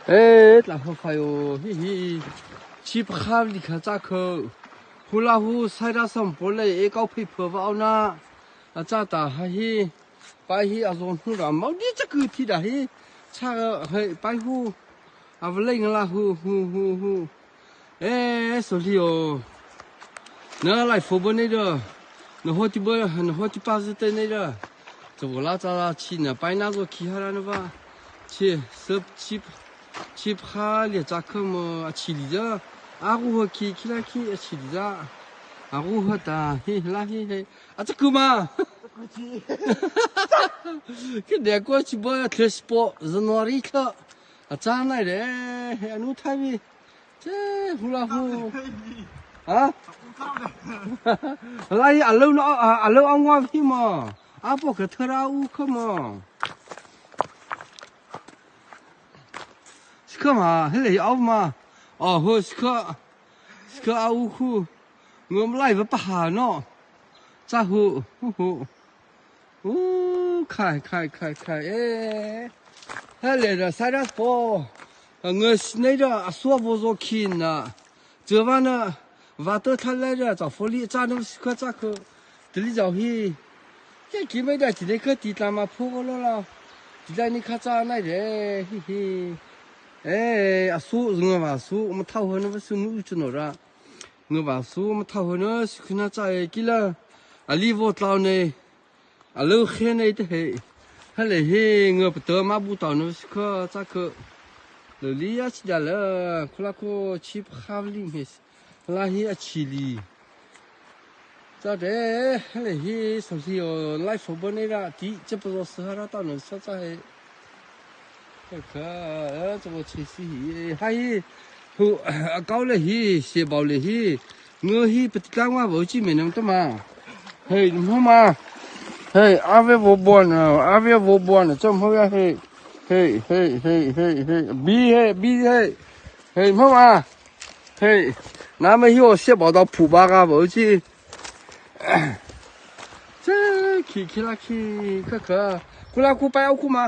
ເອ ຕາຫົວໄຟໂອ ຮິບຄາບລິຄາຈາເຄີ ຫູລາຫູ ໄຊດາສຳໂປເລ ເອເກົ້າ ໄພເພີວາອາວນາ ອາຈາຕາຮາຮີ ປາຍຮີ ອາໂຊນຫູດາ ເມົາດີຈະກືທີດາຮີ ຊາເຮີຍ ປາຍຫູ ອາວະເລງລາຫູ ຫູ ຫູ ຫູ ເອ ໂຊລີໂອ ນະ ໄລໂຟເບີເນເດີ ນະໂຮຕິເບີ ນະໂຮຕິປາສເຕເນເດີ ຈະໂວລາຈາລາຊີນະ ປາຍນາໂຊຄີຮານະວາ ເຊ ເຊີບ ຊິບ ຊິບຄາເລຍຈາເຄີມ ອາຊີລີເດີ ອາກູເຮີຄີ ຄີລາຄີ ອາຊີລີດາ ອາກູເຮີຕາ ຮີລາຮີເຮ ອາຈະກູມາ ກະແດກວາຊິເບີ ເທສໂປ ຈານວາຣີເທີ ອາຈານໄນເດ ອານຸໄທວີ ເຈ ຫູລາຫູ ຮະ ລາຍອາເລີວ ອາເລີວອາງວາພີມາ ອາໂປກະເທີຣາອູຄະມາ ສະເຄີມາ ເຮເລອາມາ ອາໂຮສະເຄີ ສະເຄີອາອູຄູ ງມລາຍວະປະຫາເນາະ ຈາຫູ ຫູ ຫູ ໂອ້ ຄາຍ ຄາຍ ຄາຍ ຄາຍ ເອ ເຮເລດາ ໄຊດັສໂປ ເງີສເນດາ ອາຊວໂວໂຊຄີນນະ ເຈີວານະ ວາເຕີທາເລດາ ຈາໂຟລີ ຈານະ ສະເຄີ ຈາເຄີ ຕະລິຈາວຮີ ເກກິເມດາ ຈິເນເຄີ ຕີຕາມາໂພໂກໂລລາ ຈິໄດນິຄາຈາໄນເດ ຮີ ຮີ ເອ ອາຊູ ເງືອວາຊູ ມະເທົາເຮີນະ ວະຊູ ມຸອຸຈຸໂນຣາ ເງືອວາຊູ ມະເທົາເຮີນະ ສຸຂະນາຈາເອກິລາ ອາລີໂວຕາວເນ ອາເລີເຄເນເຕເຮ ຮະເລເຮ ເງືອປະເຕີມາບູຕາວເນ ສະເຄີ ຈາເຄີ ເລລີອາຊິດາເລ ໂຄລາໂຄ ຊີພະຄາວລິງເຮ ລາຮີອາຊີລີ ຈາເດ ຮະເລຮີ ສາວຊີໂອ ໄລໂຟເບີເນດາ ຕິ ຈະປະໂລສະຫະຣາຕາເນ ຊາຈາເຮ ເອີ ຈະບໍ່ເຊຊີ ຮາຮີ ຫູ ອາເກົາເລຮີ ເຊເບົາເລຮີ ເງີຮີ ປະຕິກາງວ່າ ເວີຈິເມນຳຕະມາ ເຮີຍ ນຳເຮົາມາ ເຮີຍ ອາເວໂວບອນ ອາເວໂວບອນ ຈອມເຮີຍ ເຮີຍ ເຮີຍ ບີເຮີຍ ບີເຮີຍ ເຮີຍ ນຳເຮົາມາ ເຮີຍ ນາມະຮີໂອ ເຊເບົາດາວຜູບາກາ ເວີຈິ ເຊ ຄີ ຄີລາຄີ ຄະຄະ ຄູລາຄູໄປເອົາຄູມາ